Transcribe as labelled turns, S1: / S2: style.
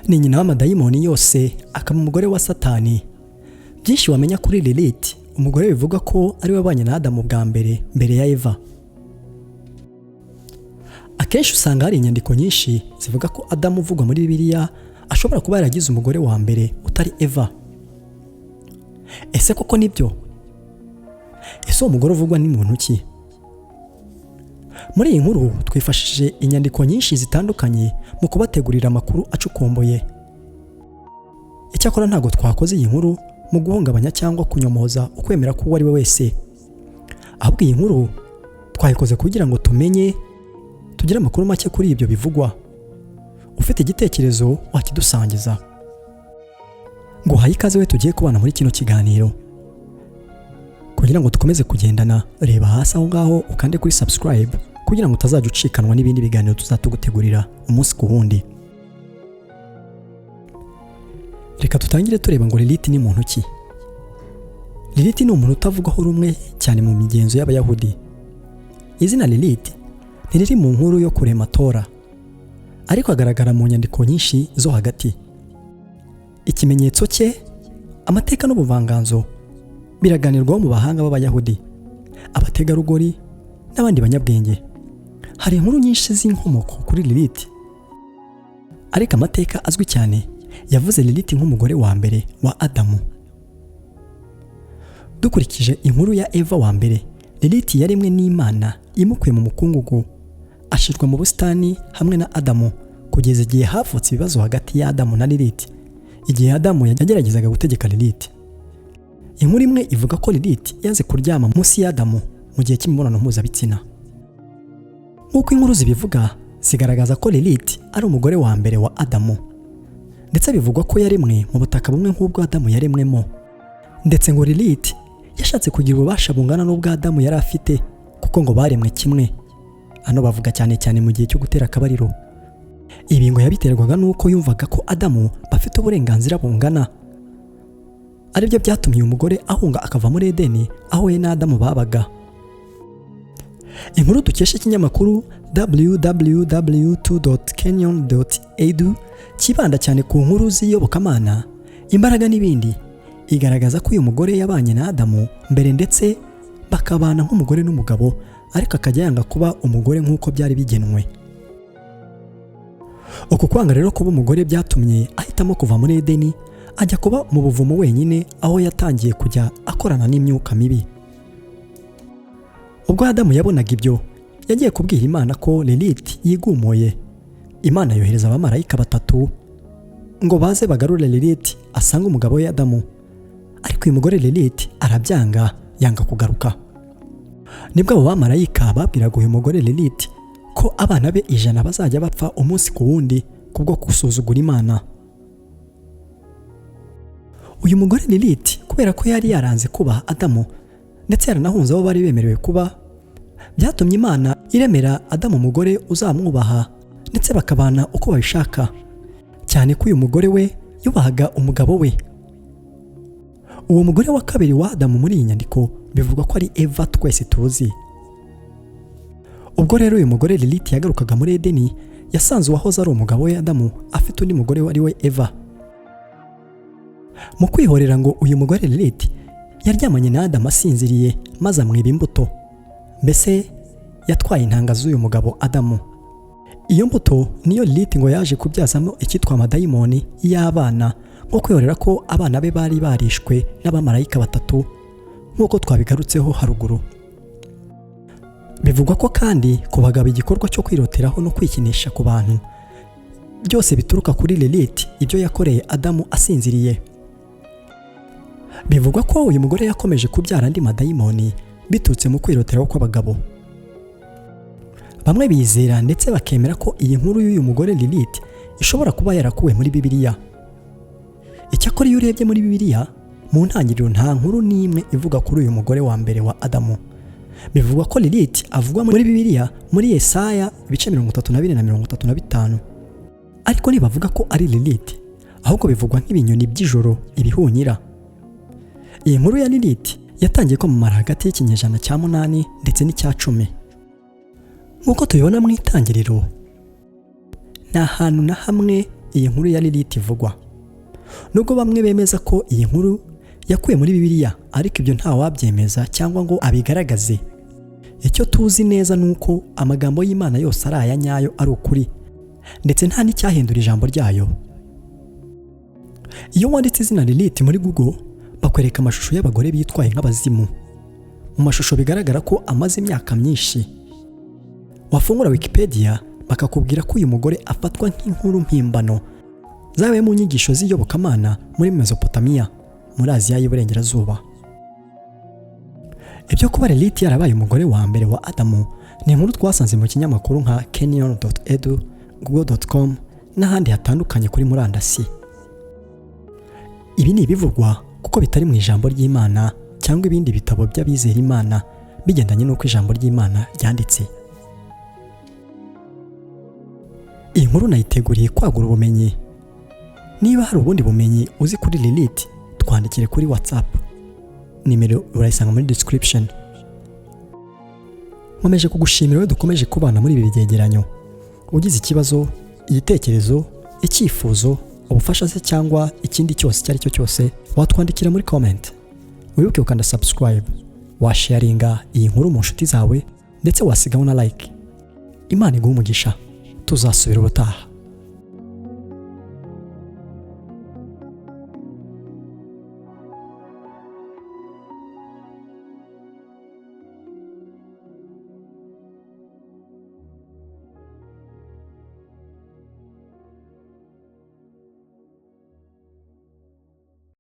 S1: Ni nyina w'amadayimoni yose, akaba umugore wa Satani. Byinshi wamenya kuri Lilith, umugore bivuga ko ari we wabanye na Adamu bwa mbere mbere ya Eva. Akenshi usanga hari inyandiko nyinshi zivuga ko Adamu uvugwa muri Bibiliya ashobora kuba yaragize umugore wa mbere utari Eva. Ese koko nibyo? Ese uwo mugore uvugwa ni muntu ki? Muri iyi nkuru twifashishije inyandiko nyinshi zitandukanye mu kubategurira amakuru acukumbuye. Icyakora ntabwo twakoze iyi nkuru mu guhungabanya cyangwa kunyomoza ukwemera k'uwo ari we wese, ahubwo iyi nkuru twayikoze kugira ngo tumenye, tugire amakuru make kuri ibyo bivugwa. Ufite igitekerezo wakidusangiza. Nguhaye ikaze we tugiye kubana muri kino kiganiro. Kugira ngo dukomeze kugendana, reba hasi aho ngaho ukande kuri subscribe kugira ngo utazajya ucikanwa n'ibindi biganiro tuzatugutegurira umunsi ku wundi. Reka tutangire tureba ngo Lilith ni muntu ki. Lilith ni umuntu utavugwaho rumwe cyane mu migenzo y'Abayahudi. Izina Lilith ntiriri mu nkuru yo kurema Tora, ariko agaragara mu nyandiko nyinshi zo hagati. Ikimenyetso cye, amateka n'ubuvanganzo biraganirwaho mu bahanga b'Abayahudi, abategarugori n'abandi banyabwenge. Hari inkuru nyinshi z'inkomoko kuri Lilith, ariko amateka azwi cyane yavuze Lilith nk'umugore wa mbere wa Adamu. Dukurikije inkuru ya Eva wa mbere, Lilith yaremwe n'Imana imukuye mu mukungugu, ashyirwa mu busitani hamwe na Adamu kugeza igihe havutse ibibazo hagati ya Adamu na Lilith, igihe Adamu yageragezaga gutegeka Lilith. Inkuru imwe ivuga ko Lilith yanze kuryama munsi ya Adamu mu gihe cy'imibonano mpuzabitsina. Nk'uko inkuru zibivuga, zigaragaza ko Lilith ari umugore wa mbere wa Adamu, ndetse bivugwa ko yaremwe mu butaka bumwe nk'ubwo Adamu yaremwemo. Ndetse ngo Lilith yashatse kugira ububasha bungana n'ubwo Adamu yari afite, kuko ngo baremwe kimwe. Hano bavuga cyane cyane mu gihe cyo gutera akabariro. Ibi ngo yabiterwaga n'uko yumvaga ko Adamu bafite uburenganzira bungana, aribyo byatumye uyu mugore ahunga akava muri Edeni aho we na Adamu babaga. Inkuru dukesha ikinyamakuru www.kenyon.edu kibanda cyane ku nkuru z'iyobokamana, imbaraga n'ibindi, igaragaza ko uyu mugore yabanye na Adamu mbere ndetse bakabana nk'umugore n'umugabo, ariko akajya yanga kuba umugore nk'uko byari bigenwe. Uku kwanga rero kuba umugore byatumye ahitamo kuva muri Edeni, ajya kuba mu buvumo wenyine, aho yatangiye kujya akorana n'imyuka mibi. Ubwo Adamu yabonaga ibyo, yagiye kubwira Imana ko Lilith yigumuye. Imana yohereza abamarayika batatu ngo baze bagarure Lilith asange umugabo we Adamu, ariko uyu mugore Lilith arabyanga, yanga kugaruka. Nibwo abo bamarayika babwiraga uyu mugore Lilith ko abana be 100 bazajya bapfa umunsi ku wundi kubwo gusuzugura Imana. Uyu mugore Lilith, kubera ko yari yaranze kubaha Adamu ndetse yaranahunze abo bari bemerewe kuba, byatumye Imana iremera Adamu umugore uzamwubaha ndetse bakabana uko babishaka, cyane ko uyu mugore we yubahaga umugabo we. Uwo mugore wa kabiri wa Adamu muri iyi nyandiko bivugwa ko ari Eva twese tuzi. Ubwo rero uyu mugore Lilith yagarukaga muri Edeni, yasanze uwahoze ari umugabo we Adamu afite undi mugore wari we Eva. Mu kwihorera ngo uyu mugore Lilith yaryamanye na Adamu asinziriye, maze amwiba imbuto, mbese yatwaye intanga z'uyu mugabo Adamu. Iyo mbuto niyo Lilith ngo yaje kubyazamo icyitwa amadayimoni y'abana, nko kwihorera ko abana be bari barishwe n'abamarayika batatu nk'uko twabigarutseho haruguru. Bivugwa ko kandi ku bagabo igikorwa cyo kwiroteraho no kwikinisha ku bantu byose bituruka kuri Lilith, ibyo yakoreye Adamu asinziriye. Bivugwa ko uyu mugore yakomeje kubyara andi madayimoni biturutse mu kwiroteraho kw'abagabo. Bamwe bizera ndetse bakemera ko iyi nkuru y'uyu mugore Lilith ishobora kuba yarakuwe muri Bibiliya. Icyakora iyo urebye muri Bibiliya mu ntangiriro, nta nkuru n'imwe ivuga kuri uyu mugore wa mbere wa Adamu. Bivugwa ko Lilith avugwa muri Bibiliya muri Yesaya ibice 34 na 35, ariko ntibavuga ko ari Lilith, ahubwo bivugwa nk'ibinyoni by'ijoro, ibihunyira. Iyi nkuru ya Lilith yatangiye kwamamara hagati y'ikinyejana cya 8 ndetse n'icya 10. Nk'uko tubibona mu Itangiriro, nta hantu na hamwe Iyi nkuru ya Lilith ivugwa, nubwo bamwe bemeza ko iyi nkuru yakuwe muri Bibiliya, ariko ibyo ntawabyemeza cyangwa ngo abigaragaze. Icyo tuzi neza ni uko amagambo y'Imana yose ari aya nyayo, ari ukuri, ndetse nta n'icyahindura ijambo ryayo. Iyo wanditse izina Lilith muri Google, bakwereka amashusho y'abagore bitwaye nk'abazimu mu mashusho bigaragara ko amaze imyaka myinshi. Wafungura Wikipedia, bakakubwira ko uyu mugore afatwa nk'inkuru mpimbano zabaye mu nyigisho z'iyobokamana muri Mesopotamia, muri Aziya y'Iburengerazuba. Ibyo kuba Lilith yarabaye umugore wa mbere wa Adamu ni inkuru twasanze mu kinyamakuru nka kenyon.edu, google.com n'ahandi hatandukanye kuri murandasi. Ibi ni ibivugwa kuko bitari mu ijambo ry'Imana cyangwa ibindi bitabo by'abizera Imana, bigendanye n'uko ijambo ry'Imana ryanditse. Iyi nkuru nayiteguriye kwagura ubumenyi. Niba hari ubundi bumenyi uzi kuri Lilith, twandikire kuri WhatsApp, nimero urayisanga muri description. Nkomeje kugushimira wowe dukomeje kubana muri ibi byegeranyo. Ugize ikibazo, igitekerezo, icyifuzo, ubufasha se cyangwa ikindi cyose icyo ari cyo cyose, watwandikira muri comment. Wibuke gukanda subscribe, washaringa iyi nkuru mu nshuti zawe, ndetse wasigaho na like. Imana iguhe umugisha. Tuzasubira ubutaha.